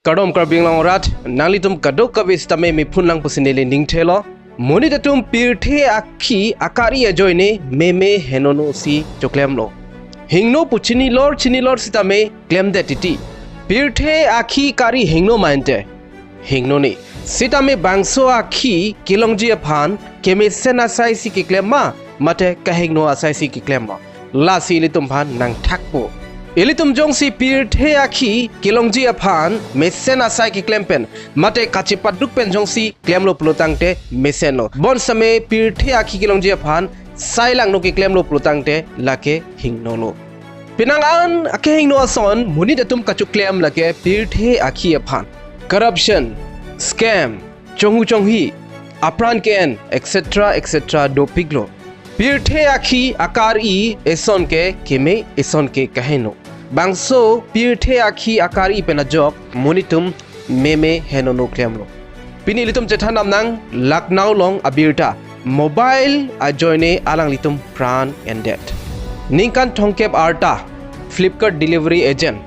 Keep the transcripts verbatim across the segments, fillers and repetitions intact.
Kardom Karbi Anglong arat, nanglitum kadokave sitame mephun lang pusi neli ning thelo. Monit atum pirthe akhi akari ajoine meme henono si choklemlo. Hingno pu chinilor chinilor sitame klemdet titi. Pirthe akhi kari hingno ma ante? Hingnone. Sitame bangso akhi kelongji aphan kemesen asai si keklem ma, mate kahingno asai si keklem ma, lasi ilitum aphan nangthakpo. Ilitum jongsi pirthe akhi kelongji aphan mesen asai keklem pen, mate kachepaduk pen jongsi klemlo pulotangte mesenlo. Bonsitame pirthe akhi kelongji aphan sai langno keklemlo pulotangte lake hingnolo. Penang an akehingno ason monit atum kachoklem lake pirthe akhi aphan. Corruption, scam, chonghu chonghi, apran ke-en, et cetera et cetera dopiklo. Pirthe akhi akari eson ke keme, eson ke kahingno. Bangso pirthe akhi akari pen ajok monit atum meme henono klemlo. Pini ilitum chethan damnang Lucknow along abirta. Mobile ajoine alanglitum pran endet. Ningkan thomkep arta Flipkart delivery agent,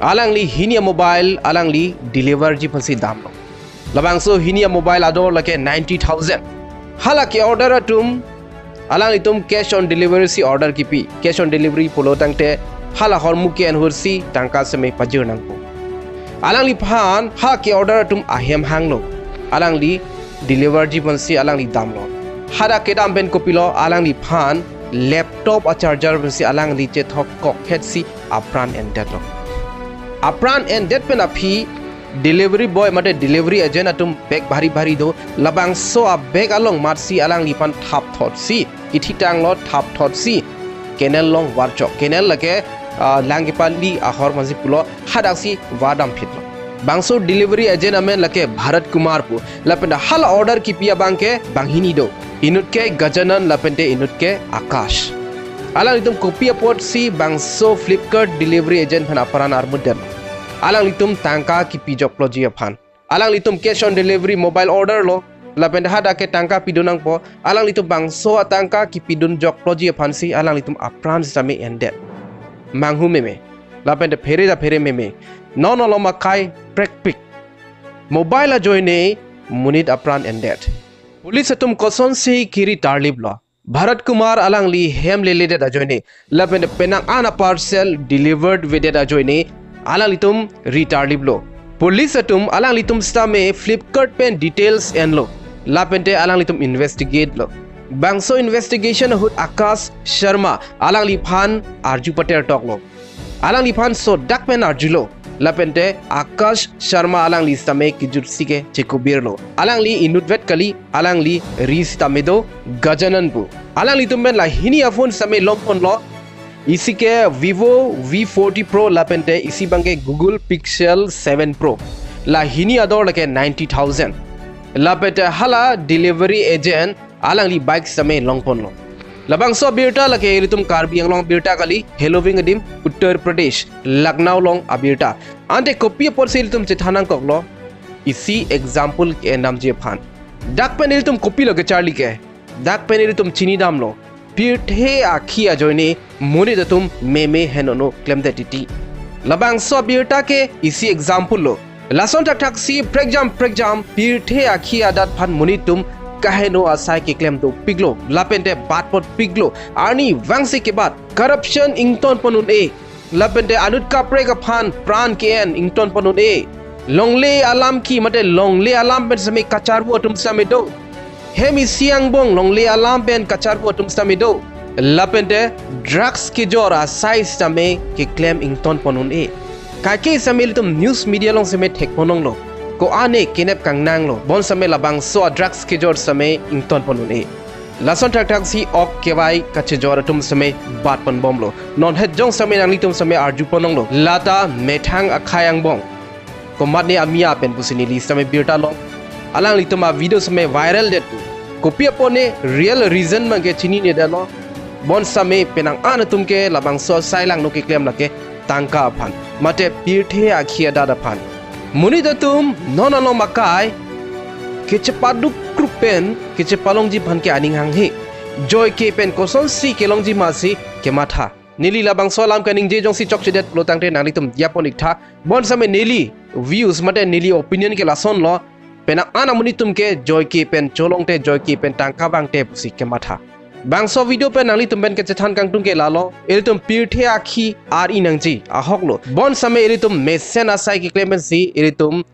alangli hini amobile alangli deliverji aphansi damlo. Labangso hini amobile ador lake ninety thousand. Hala ke-order atum alanglitum cash on delivery si order kipi. Cash on delivery pulotangte hala ahormu ke-en ahut si tangka sitame pajir nangpo. Alangliphan ha ke-order atum ahem hanglo. Alangli deliverji aphansi alangli damlo. Hadak kedam pen kopilo, alangliphan laptop a-charger pensi alangli chethok kokhet si apran endetlo. Apran endet pen aphi delivery boy mate delivery agent atum bag bhari bhari do, labangso a-bag along matsi alangliphan thapthotsi, kithitanglo, thapthotsi canal along varchok. Canal lake, ah, lang kepali ahor aphansi pulo, hadaksi vardam phitlo. Bangso delivery agent amen lake Bharat Kumar pu. Lapen hala order kipi abang ke banghini do. Inut ke Gajanan lapente inut ke Akash. Alanglitum kopi apotsi bangso Flipkart delivery agent aphan apran armudet? Alanglitum tangka kipi jokploji aphan. Alanglitum cash on delivery mobile order lo, lapente hadak ke tangka pidun nangpo, alanglitum bangso atangka kipidun jokploji aphansi alanglitum apran sitame endet. Manghu meme, lapente phere ta phere meme. Non alom akai prekpik. Mobile ajoine monit apran endet. Police atum kosonsi kiri tarliplo? Bharat Kumar alangli hem leledet ajoine, lapente penang an a-parcel delivered vedet ajoine, alanglitum ri tarliplo. Police atum alanglitum sitame Flipkart pen details enlo, lapente alanglitum investigate lo. Bangso investigation ahut Akash Sharma alangliphan arju pater toklo. Alangliphan sodak pen arjulo. Lapente Akash Sharma alangli sitame kejutsi ke chekobirlo. Alangli inutvet kali, alangli ri sitame do, Gajanan pu. Alanglitum pen la hini a-phone sitame longponlo. Isi ke Vivo V forty Pro lapente isi abang ke Google Pixel seven Pro. La hini ador lake ninety thousand. Lapente hala delivery agent alangli bike sitame longponlo. Labangso abirta lake ilitum Karbi Anglong abirta kali, heloving adim Uttar Pradesh, Lucknow along abirta. Ante kopi apotsi ilitum chethan nangkoklo? Isi example ke-endamji aphan. Dak pen ilitum kopilo kecharli ke? Dak pen ilitum chinidamlo. Pirthe akhi ajoine monit atum meme henono klemdet titi. Labangso abirta ke isi example lo. Lason thakthaksi prekjam prekjam pirthe akhi adat aphan monit atum kaheno asai keklem dopiklo, lapente batpotpiklo, arnivangsi kebat, corruption ingtonpon un-e, lapente anut kaprek aphan pran ke-en ingtonpon un-e, longle alam ki mate longle alam pen sitame kacharvo atum sitame do. Hem isi angbong longle alam pen kacharvo atum sitame do. Lapente drugs kejor asai sitame keklem ingtonpon un-e. Kaike sitame ilitum news media along sitame thekponlonglo. Ko-an ne kenep kangnanglo. Bonsitame labangso a-drugs kejor sitame ingtonpon un-e. Lason thakthaksi ok kevai kachejor atum sitame batponbomlo. Non het jong sitame nanglitum sitame arjuponlonglo. Lata methang akhei angbong. Komatne amia pen pusi neli sitame birta long. Alanglitum a-video sitame viral det pu. Kopi apotne real reason abang ke chininedetlo. Bonsitame penang an atum ke labangso sai langno keklem lake tangka aphan, mate pirthe akhi adat aphan. Monit atum non alom akai kechepaduk krup pen kechepalongji aphan ke aning hanghe. Joike pen kosonsi kelongji masi kematha. Neli labangso alam kaningje jongsi chokchedet pulotangte nanglitum diya pon-iktha. Bonsitame neli views mate neli opinion ke lasonlo. Penang an amonit atum ke joike pen cholongte, joike pen tangka vangte pusi kematha. Bangso video pen nanglitum pen kachethan kangtung ke lalo, ilitum pirthe akhi ar-i nangji ahoklo. Bonsitame ilitum mesen asai keklem pensi ilitum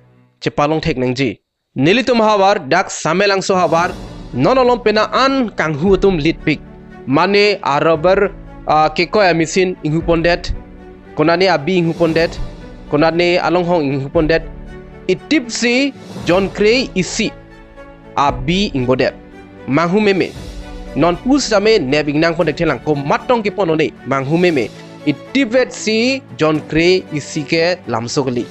chepalong thek nangji. Nelitum havar, dak Samelangso havar, non along penang an kanghu atum litpik. Mane a-rubber, ah, kekoi a-machine inghu pondet, konane abi inghu pondet, konane alonghong inghu pondet. Itipsi jonkre isi abi ingbodet. Manghu meme. Non pusitame nep ingnang pon thekthelang, komat tong kepon-o ne, manghu meme. Itipvet si jonkre isi ke lamso kali.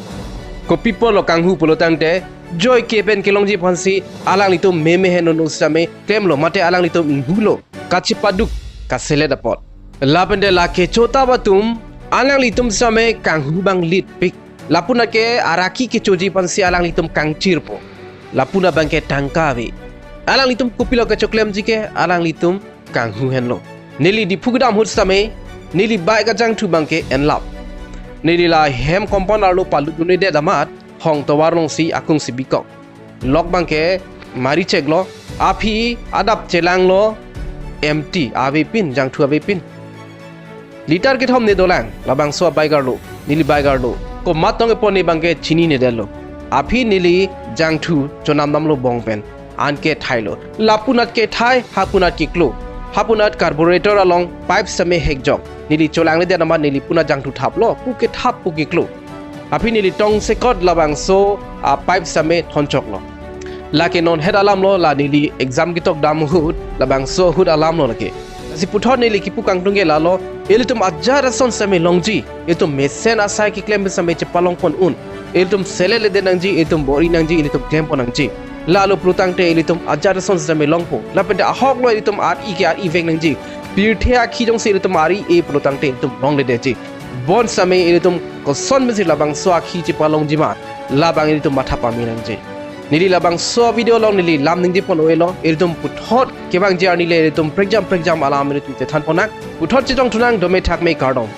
Kopi apotlo kanghu pulotangte, joike pen kelongji aphansi alanglitum meme henlo sitame klemlo mate alanglitum inghulo. Kachepaduk, kaselet apot. Lapente la kecho tap atum, alanglitum sitame kanghu abang litpik. Lapunat ke araki kechoji aphansi alanglitum kangchirpo. Lapunat abangke tangka ave. Alanglitum kopilo kechoklemji ke, alanglitum kanghu henlo. Neli Diphu kedam ahut sitame, neli bike ajangthu abangke enlap. Neli la hem compound arlo palut dunde damat, hong tovar alongsi akungsi bikok. Lok abangke mari cheklo, aphi adap chelanglo, empty, avepin, jangthu avepin. Litre kethom ne dolang, labangso a-bike arlo, neli bike arlo. Komat tong kepon ne abangke chininedetlo. Aphi neli jangthu chonam damlo bong pen. Anke thailo. Lapunat kethai, hapunat keklo. Hapunat carburetor along pipe sitame hekjok. Neli cholangledet amat neli punat jangthu thaplo, pu kethap pu keklo. Aphi neli tongsekot labangso a-pipe sitame thonchoklo. Lake non het alamlo, la neli exam ketok dam ahut, labangso ahut alamlo lake. Si puthot neli kipu kangtung ke lalo, ilitum ajat ason sitame longji, ilitum mesen asai keklem sitame chepalong pon un. Ilitum seletledet nangji, ilitum bor-i nangji, ilitum klem pon nangji. Lalo pulotangte ilitum ajat ason sitame longpo. Lapente ahoklo ilitum ar-i ke ar-i vek nangji. Pirthe akhi jongsi ilitum ar-i-e pulotangte ilitum longledetji. Bonsitame ilitum koson pensi labangso akhi chepalongji ma, labang ilitum matha pame nangji. Neli labangso video along neli lam ningje pon-o-elo, ilitum puthot kevangji arni le ilitum prekjam prekjam alam ilitum chethan ponnang, puthot chejong thunang, dome thakme, kardom.